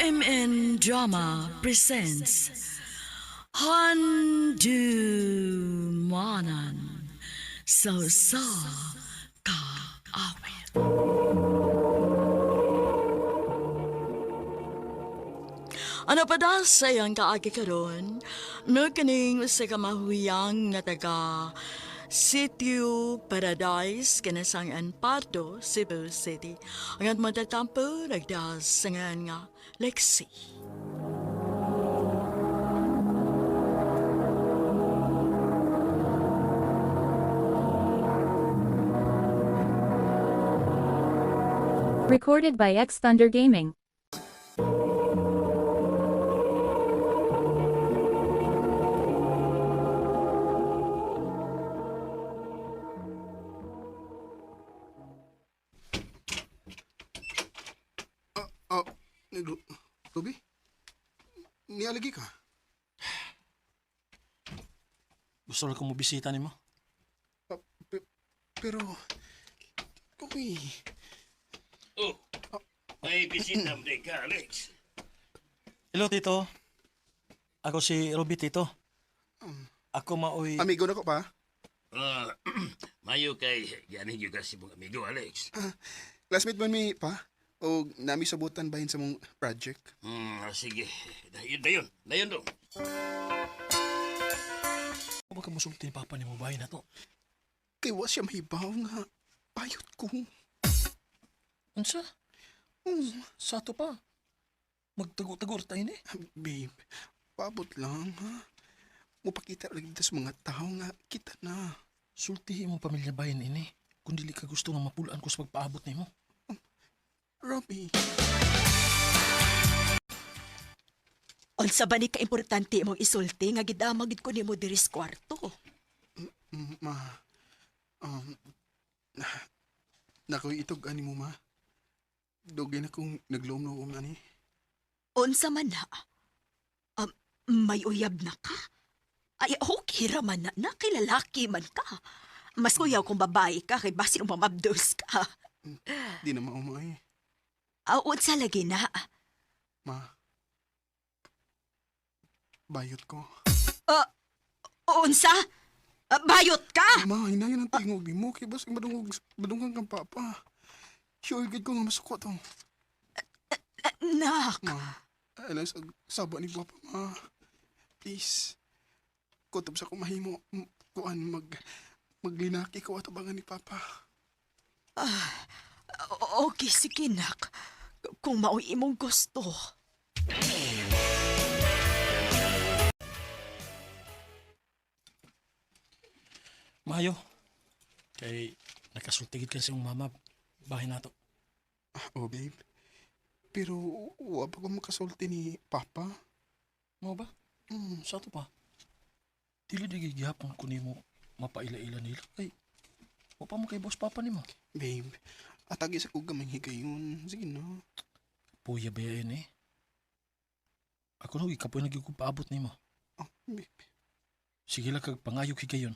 UMN Drama presents Handu Manan So Sa Kaawit. Ano pa da sa iyang kaagi karon? No kaning sa kamahuyang nga taga Sitio Paradise kinasang Pardo, Cebu City. Ang at matatampo nagdasangan nga Lexi. Recorded by X Thunder Gaming. Oh, Ruby? Nialagi ka? Gusto lang kong mobisita nimo. Ah, pero, Uy, Oh, may bisita mo din ka, Alex. Hello, Tito. Ako si Ruby, Tito. Ako maoy... Amigo na ko pa. Ah, mayo kay ganing yung kasi mong amigo, Alex. Classmate man mi pa. O nami sabutan bahin sa mong project. Sige. Dayon, dayon. Dayon dong. Ako ba ka musulti ni Papa nimo bahay na to? Kay wa siya mahibaw nga. Payot ko. Unsa? Sa ato pa. Magtago-tago ra tayo ni. Babe, paabot lang ha. Mupakita lagi dito sa mga tao nga kita na. Sultihi imong pamilya bahin ini. Kung dili ka gusto nga mapulaan ko sa pagpaabot nimo. Robbie, Unsa ba ni kaimportante imong isulti nga gidama gid ko nimo diri sa kwarto? Ma, um, nakoy itog ani mo ma. Dugay na kong nagloom-loom ani. Unsa man na? Um, may uyab na ka? Ay, okay ra man na, nakilalaki man ka. Mas kuyaw kung babae ka kay basin umamabdos ka. Di na maumay. Ah, unsa lagi na? Ma, bayot ko. Ah, unsa? Ah, bayot ka? Ma, hinayon ang tingog ni mo. Kay bas madungog, madunggan kang papa. Sure, gid ko nga masuko to. Ah, nak, Ma, alam sa saba ni papa, ma. Please. Kutob sa kumahimo. Kuan, maglinaki ko ato bangan ni papa. Okay, sige nak. Kung mao'y imong gusto. Mayo. Kay nakasulti gid ka sa imong mama bahay na to. Oh, babe. Pero, wa pa ko makasulti ni papa. Mo ba? Sa ato pa. Dili di gihapon ko nimo mapaila-ila nila kay wa pa mo kay boss papa nimo. Babe, atagi sa kong gamay higayon. Sige na. Puya ba yan eh? Ako no, ikapoy na gyud paabot nimo. Oh, babe. Sige lang kag pangayog higayon.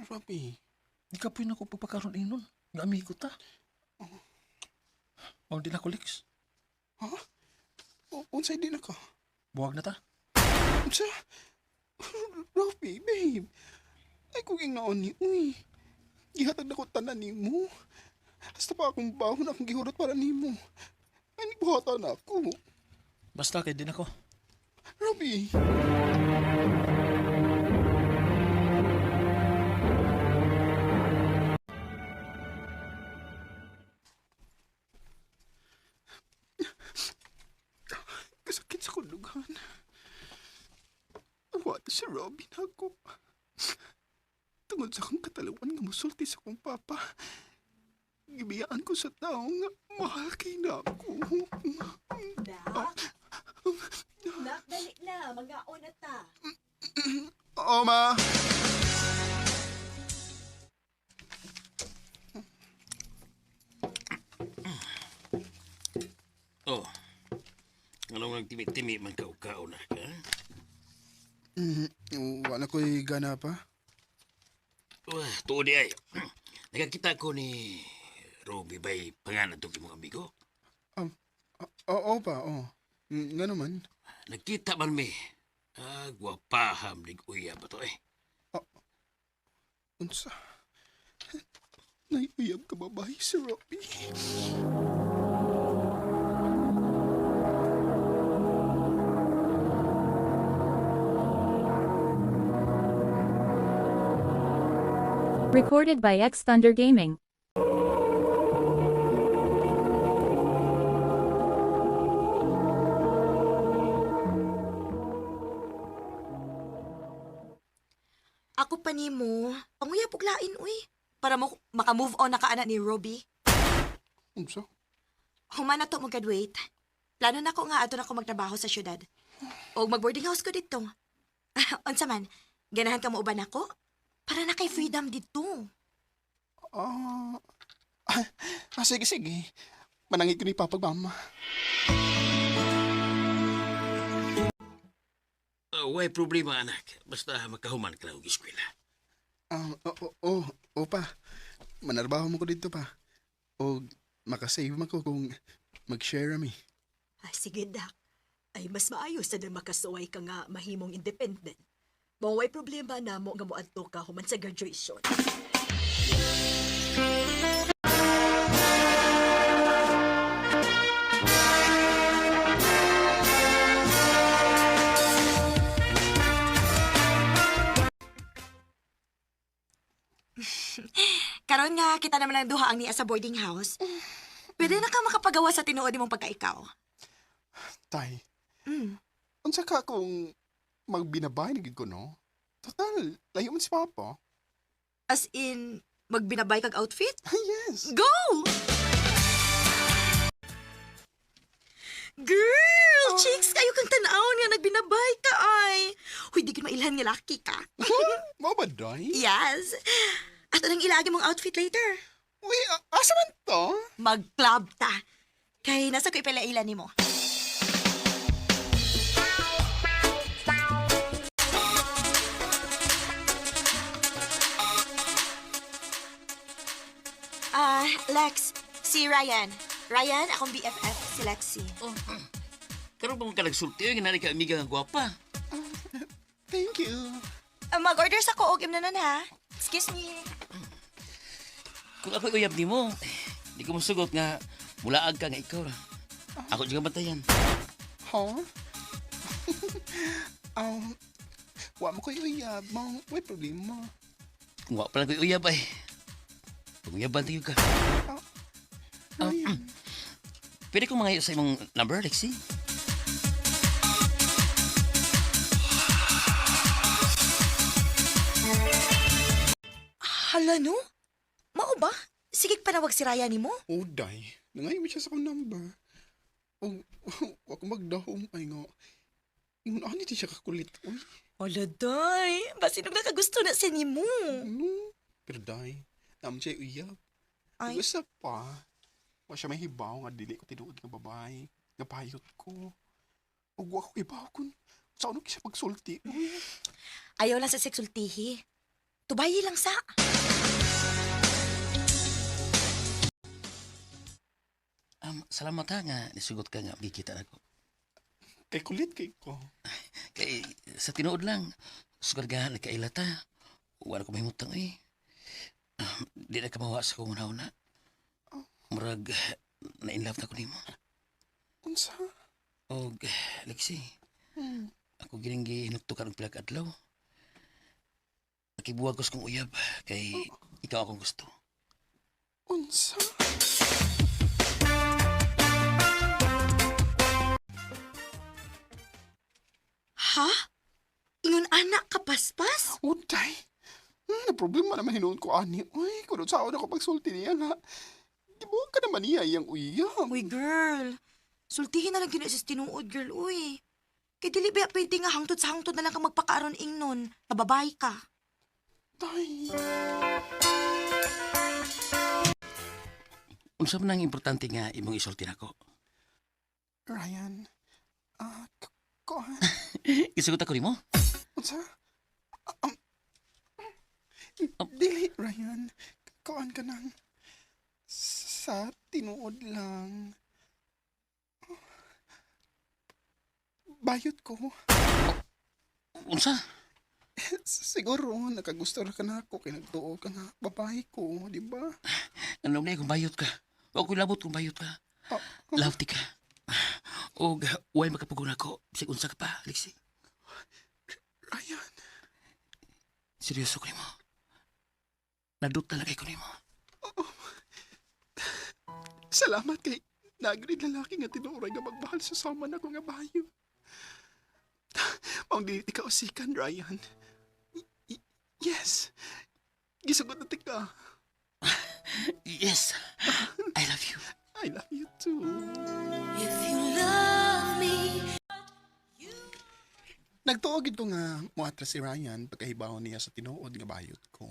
Robbie. Di ka na ko pagpakaroon ingnon. Nga amigo ta. Mao di na ko Lex. Ha? Unsay di na ka? Buwag na ta. Unsa? Robbie, babe. Ay kung ingnaon ni, uy. Gihatag na ko tanan nimo. Hasta pa akong bahon akong gihurot para nimo. Ay, nagbuhatan na ako. Basta kay di na ko. Robbie. Kasakit sa kulugan. Wala si Robin ako. Tungod sa akong katalawan nga musulti sa akong papa. Gibiyaan ko sa tao nga mahal kay na ako. Nak? Nak, dali na. Magaon na ta. Oo, ma. Oh, anong nagtimi-timi man ka na ka? Wala ko'y gana pa. Oh, tuod di ay. Nakakita ko ni Ruby bay pangalan to imong amigo. Oo pa, oo. Nga naman. Nagkita man mi. Ah, gwapaham nig uyab ba to eh. Unsa? Naiuyab ka babae si Robbie. Recorded by X Thunder Gaming. Ako pa nimo, panguyab og lain uy. Para mo maka-move on na ka ana ni Robbie. Unsa? Human na to mo graduate. Plano na ko nga adto na ko magtrabaho sa syudad. Og mag-boarding house ko didto. Unsa man, ganahan ka mo uban ako? Para na kay freedom didto. Ah, ah, sige, sige. Manangit ko ni Papa ug Mama. Ah, way problema anak. Basta makahuman ka lang og eskwela. Ah, oo, oo, oo pa. Manarbaho mo ko dito pa. O makasave man ko kung mag-share mi. Ah, sige, dak. Ay, mas maayo sa na makasuway ka nga mahimong independent. Maway problema na mo nga moadto ka human sa graduation. Karon nga kita naman ang duha ang niya sa boarding house. Pwede na ka makapagawa sa tinuod imong pagkaikaw. Tay, Mm. unsa ka kung magbinabay na gid ko, no? Total, layo man si Papa. As in, magbinabay kag outfit? Yes. Go! Girl! Chicks, kayo kang tanawon nga nagbinabay ka ay. Huy, di gid mailhan nga laki ka. Mao ba, day? Yes. At anong ilagi mong outfit later? Uy, asa man to? Mag-club ta. Kay nasa ko ipalailan nimo. Ah, Lex, si Ryan. Ryan, akong BFF, si Lexi. Karon pa man ka nagsulti oy nga nari ka amiga nga gwapa. Thank you. Ah, mag-order sa ko og imnanon ha. Excuse me. Kung ako'y uyab nimo, di ko mosugot nga mulaag ka nga ikaw ra. Ako jud bantayan. Huh? um, wa mo ko'y uyab mo. May problema. Kung wa pa lang ko'y uyab ay. Kung uyaban tayo ka. Ryan. Pwede ko mangayo sa imong number, Lexi? Hala no? Mao ba? Sige panawag si Ryan nimo. Oh, day. Nangayo mo siya sa akong number. Oh, wa ko magdahom ay nga. Ingon ani di siya kakulit. Uy, Hala day, basin og nakagusto na siya nimo. no. Pero day, naman siya uyab. Ay. Ay. Usa pa. Wa siya may hibaw nga dili ko tinuod nga babae. Nga payot ko. Ug wa ko ibaw kun sa ano siya pagsulti. Uy. Ayaw lang sa seksultihi. Tubayi lang sa. Salamat ha nga nisugot ka nga gikita nako. Kay kulit kay ko. Kay sa tinuod lang, sugad ka nagkaila ta. Wala ko mahimutang eh. Di na kamawa sa kong una-una. Murag, na-inlove na ko nimo. Unsa? Og, Lexi, ako gining gihinugtukan og pila ka adlaw. Nakibuwag ko sa kong uyab kay ikaw akong gusto. Unsa? Ha? Ingon anak ka paspas? Uday. Na problema naman hinuon ko ani. Uy, kuno sa ako pagsulti niya nga. Gibuhat ka naman niya iyang uyab. Uy, girl. Sultihin na lang gina sa tinuod, girl, uy. Kay dili ba pwede nga hangtod sa hangtod na lang ka magpakaaron ingnon. Nababay ka. Day. Unsa man ang importante nga imong isulti nako? Ryan. Ah, kohan. Isugot ako nimo? Unsa? Um, dili, Ryan. Koan ka nang sa tinuod lang. Bayot ko. Unsa? Siguro, nakagusto ra ka na ako kay nagtuo ka nga babae ko, di ba? Ano na kung bayot ka? Wa ko'y labot kung bayot ka. Ah, Love ti ka. Og way makapugon ako. Bisag unsa ka pa, Lexi. Ryan, Seryoso ko nimo. Nadot talaga ko nimo. salamat kay nagrid lalaki nga tinuoray nga magmahal sa sama na ko nga bayo. Maong dili ka usikan, Ryan. Yes. Gisugot na tika. Yes. I love you. I love you too. If you love me. Nagtuo gid ko nga moatras si Ryan pagkahibaw niya sa tinuod nga bayot ko.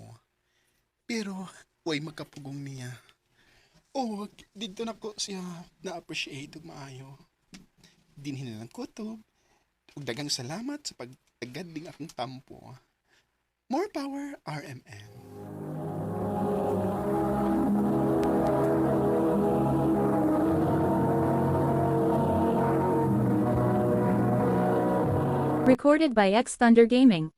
Pero way magkapugong niya. Oh, didto na ko siya na-appreciate ug maayo. Dinhin na lang kutob. Ug daghang salamat sa pagtagad ding akong tampo. More power, RMN. Recorded by X Thunder Gaming.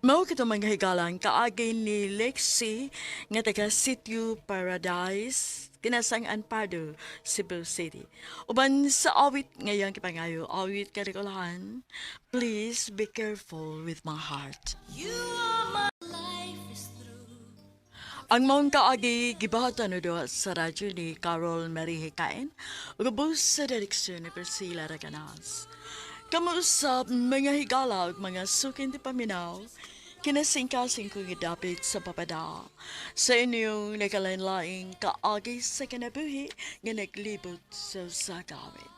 Mao kito mga higalang kaagi ni Lexi nga taga Sitio Paradise, kinasang Anpado, Cebu City. Uban sa awit ngayang kipangayo, awit karikulahan, please be careful with my heart. You are my life is through. Ang maong kaagi gibahatan na doon sa radyo ni Carol Marie Hikain, ug sa direksyon ni Priscilla Raganas. Kamuusap mga higala ug mga sukin ti paminaw, kinasingkasing kong idapit sa papada. Sa inyong nagalain-laing kaagi sa kinabuhi nga naglibot sa sagawin.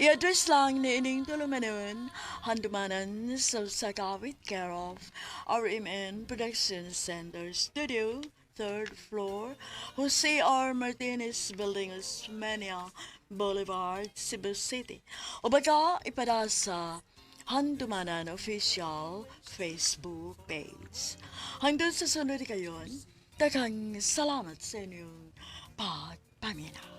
I-address lang ni ining tulumanon, handumanan sa Sagawit, care of RMN Production Center Studio, third floor, Jose R. Martinez Building, Osmeña Boulevard, Cebu City. O baga, ipada sa Handumanan Official Facebook page. Hanggang sa sunod kayon, daghang salamat sa inyong pagpaminaw.